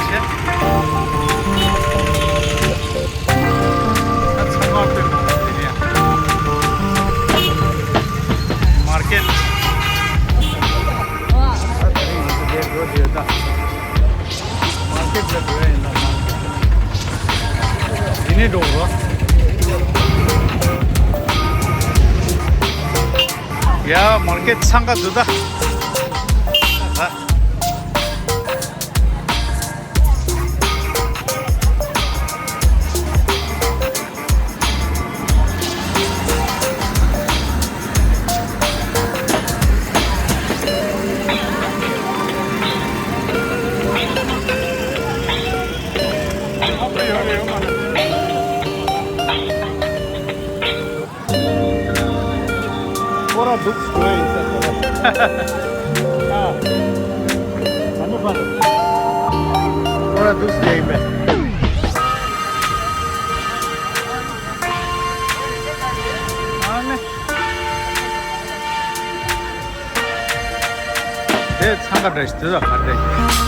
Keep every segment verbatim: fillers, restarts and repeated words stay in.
ཆེ། ད་ཚང་མ་དཔེ་མང་པོ་དེ་ཡ། མར་ཀེཊ། ད་དེ་རིང་ང་ཚོ་འདིར་འགྲོ་བསྡད་ཡོད་ད། མར་ཀེཊ་ལ་འགྲོ་ཡ་ཡིན་ན་མར་ཀེཊ། འདི་ནས་འགྲོ་རོགས། ཡ་མར་ཀེཊ་འཚང་ཁ་འདུག་ད། ད། སྐོར་ར་འདུག་སེ་འགྲོ་ཡིན་ཟེར་སྐོར་ར། ཨ། ཨ་ནི་ཕ། སྐོར་ར་འདུག་སེ་འགྲོ་ཡིན་པས། ཨ་ནི། དེ་འཚང་ཁ་འདྲ་ཞིག་དེ་ལ་ག་འདྲ་ཞིག་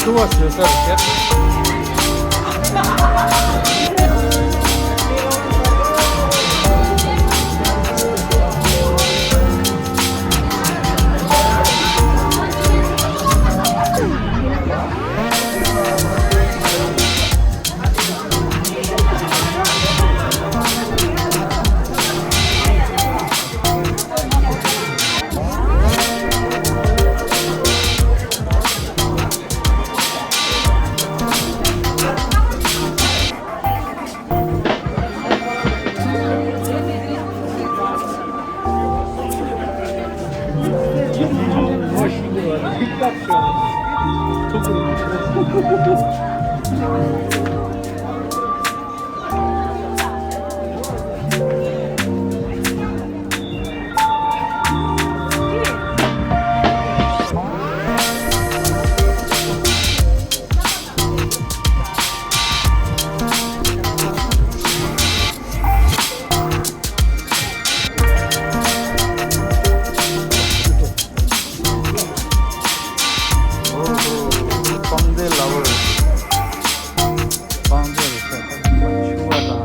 ཆུ་བ་བཟོས་ས་རེད། ཨོ་ཧོ། སྤང་སྡེ་ལ་བར། སྤང་སྡེ་རེད་ཤག་ད་ཆུ་བ་དང་།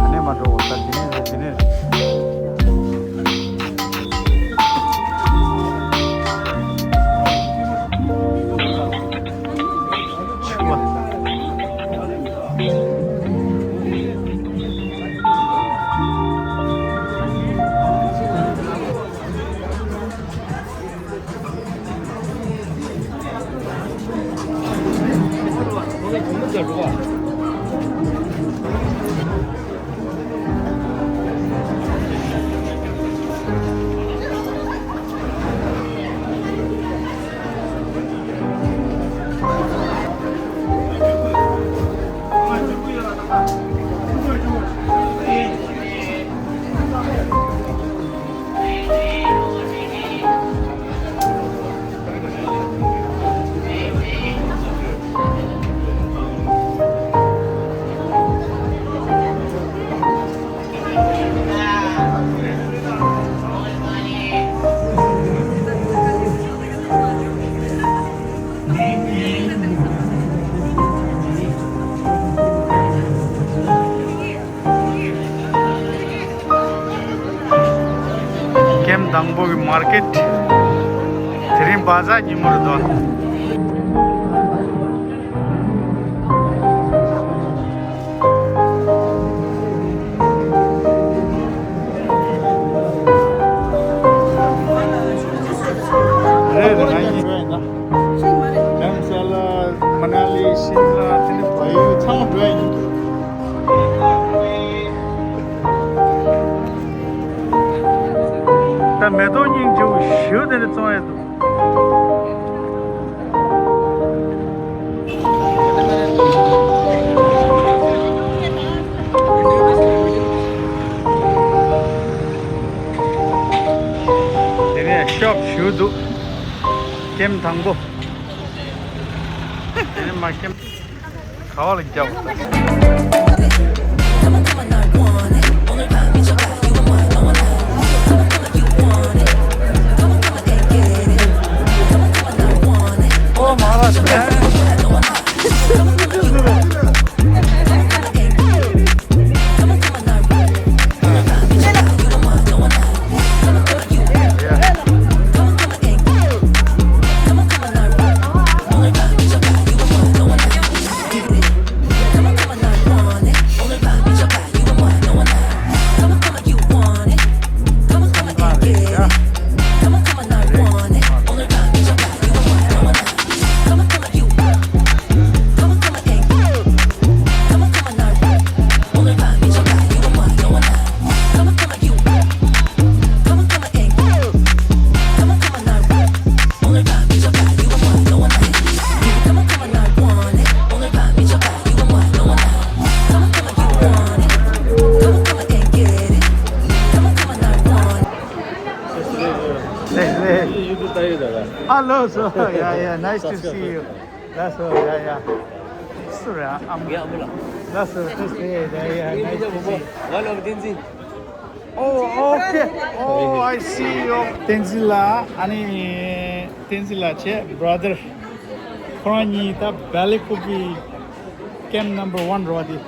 ཨ་ནེ་མ་འགྲོ་བ་ད་འདི་ནས་རེད་འདི་ནས་རེད། ཆུ་བ། ཀེམ་དང་པོ་གི་མར་ཀེཊ། དེ་རིང་བ་ཛར་ཉིན་མོ་རེད་དོ། རེད་རེད། ང་ཡིན་རེད་ན། དྷརམ་ས་ལ། མ་ན་ལི། ཤིམ་ལ། དེ་ནི་བལ་ཡུལ་ཚང་མ་འགྲོ་ཡ་ཡིན། ད་མེ་ཏོག་སྙིང་རྗེ་པོ་ཞེ་པོ་དེ་འདྲ་བཙོང་ཡ་འདུག། འདུག་འདུག་ཀེམ་དང་པོ། དེ་ནས་མ་ཀེམ། ག་བ་ལ་རྒྱབ། ཨོ་མ་ལ་སི། Hey, hey. Hello, sir. Yeah, yeah. Nice to see you. That's all. Yeah, yeah. Sorry, I'm. That's all. Just, yeah, yeah, yeah. Nice to see you. Oh, okay. Oh, I see you. Tenzin la, ani Tenzin la che brother. ཁོ་རང་གཉིས་ད་བེ་ལི་ཀུ་པི་ཀེམ་ནམ་བར་ཝན་རོ་དེ།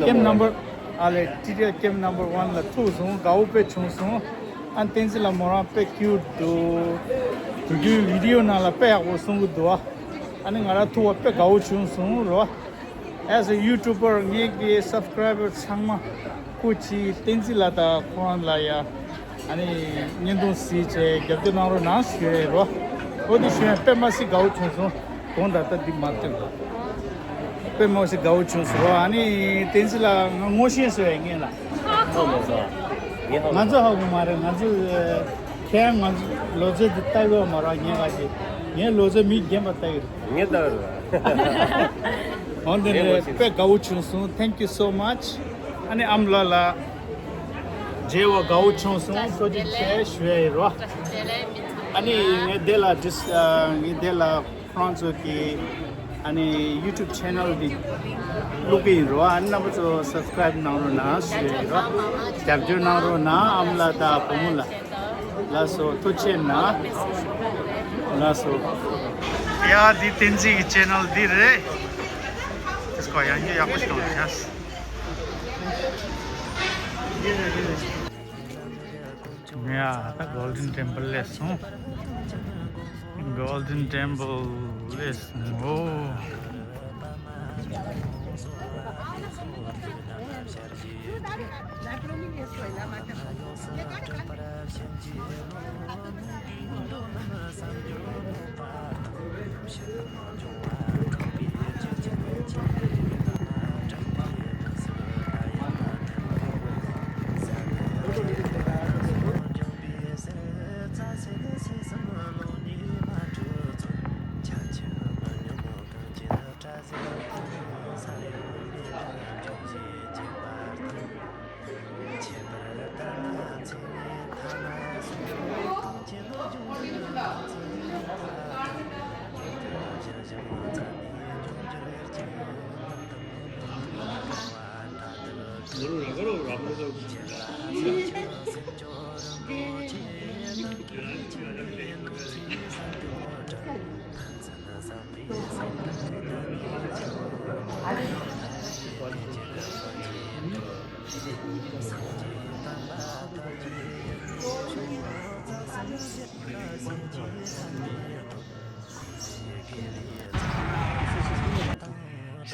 ཀེམ་ནམ་བར་ཨ་ལེ་ཊི་ཊི་ཨེལ་ཀེམ་ནམ་བར་ཝན་ལ་ཐུག་སོང་། དགའ་བོ་དཔེ་བྱུང་སོང་། ཨ་ནི་བསྟན་འཛིན་ལགས་མོ་རང་དཔེ་ཁྱིའུཊ་འདུག་དུས་རྒྱུན་བི་ཌི་ཡོ་ནང་ལ་དཔེ་ཡག་པོ་གསུང་གི་འདུག་ཨ་ནི་ང་རང་ཐུག་པ་དཔེ་དགའ་བོ་བྱུང་སོང་རོ། As a YouTuber ངེད་ཀྱི་སབ་སི་ཀ་རའི་བར་ཚང་མ་སྐུ་མཁྱེན་བསྟན་འཛིན་ལགས་དང་ཁོ་རང་ལ་ཡ། ཨ་ནི་བརྙན་ཐུང་གཟིགས་བྱས་རྒྱབ་སྐྱོར་གནང་རོགས་གནང་ཞུ་ཡས་རོ། འོ་དེ་ཞུ་ཡས་དཔེ་མ་སྲིད་དགའ་བོ་བྱུང་སོང་། དགོངས་དག་ད་འདི་མ་སྟོན། དཔེ་མ་སྲིད་དགའ་བོ་བྱུང་སོང་རོ། ཨ་ནི་བསྟན་འཛིན་ལགས་ང་ངོ་ཤེས་སོང་ཡ་ངེད་ལ། ཧ་གོ་མ་སོང་། ངས་ཧ་གོ་ང་ཚོ་ཧ་གོ་མ་རེད། ང་ཚོ་ཁྱེད་ང་ཚོ་ལོ་ཚོད་འདི་ལྟ་གི་ཡོད་མ་རེད། ངས་ག་ཅི་ངས་ལོ་ཚོད་མི་རྒན་པ་ལྟ་གི་རེད། ངས་ལྟ་གི་རེད། འོ་དེ་རེད། དཔེ་དགའ་བོ་བྱུང་སོང་། Thank you so much. ཨ་ནི་ཨ་མ་ལགས་ལ་མཇལ་བ་དགའ་བོ་བྱུང་སོང་། ཐུགས་རྗེ་ཆེ་ཞུ་ཡ་ཡིན་རོ། ཨ་ནི་ངས་དེ་ལ་ཌིས་ཨ་ངས་དེ་ལ་ཁོ་རང་ཚོ་གི་ཨ་ནི་ཡུ་ཊུབ་ཆེ་ནལ་འདི་བླུག་གི་ཡིན་རོ། ཨ་ནི་རྣམ་པ་ཚོ་སབ་སི་ཀ་རའིབ་གནང་རོགས་གནང་ཞུ་ཡ་ཡིན་རོ། རྒྱབ་སྐྱོར་གནང་རོགས་གནང་། ཨ་མ་ལགས་དང་བུ་མོ་ལ། ལགས་སོ། ཐུགས་རྗེ་གནང་། ལགས་སོ། ཡ་འདི་བསྟན་འཛིན་གྱི་ཆེ་ནལ་འདི་རེད། དེ་སྐོར་ཡང་བསྐྱར་ཡག་པོ་ཞིག་གནང་རོགས་གནང་། ཡ་ད་གོལ་ཌེན་ཊེམ་པལ་སླེབས་སོང་། གོལ་ཌེན་ཊེམ་པལ་སླེབས་སོང་། འོ།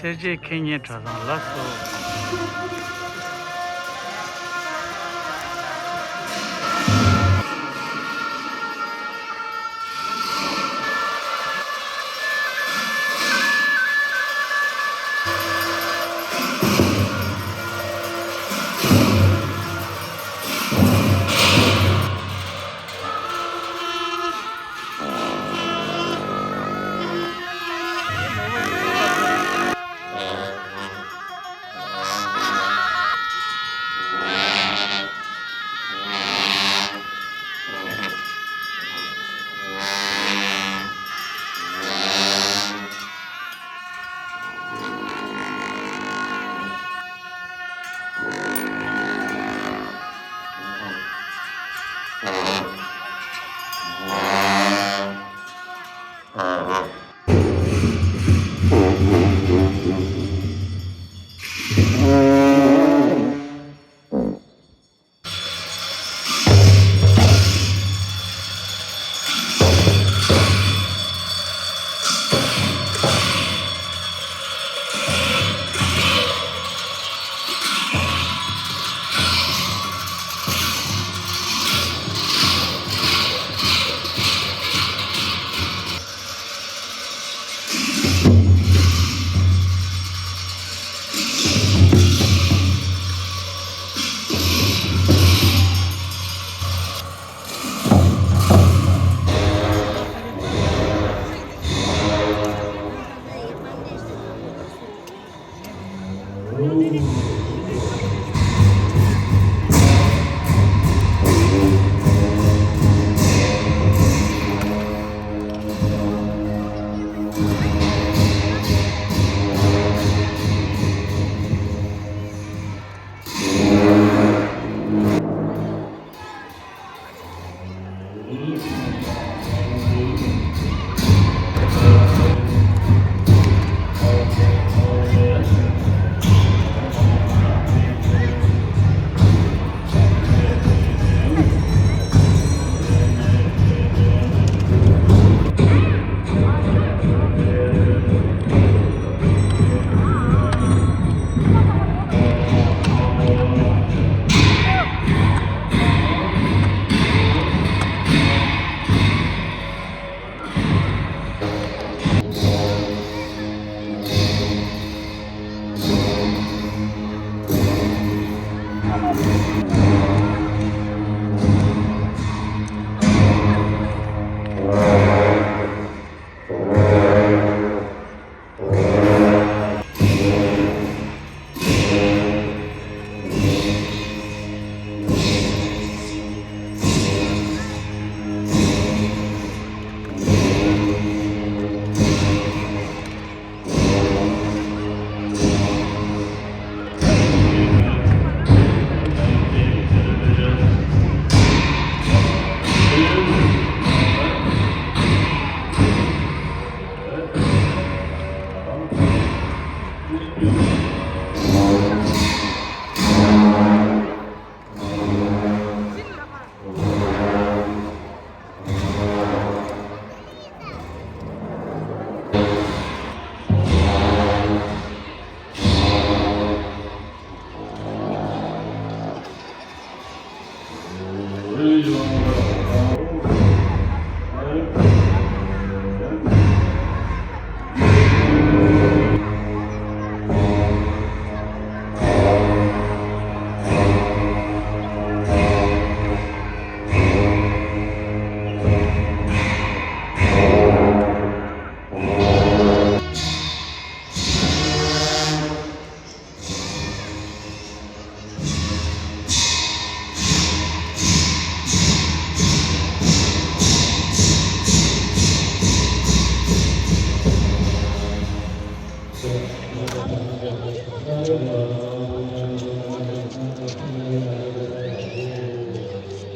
སེར་བྱེས་ཁེ་ཉེ་གྲྭ་ཚང་ལགས་སོ།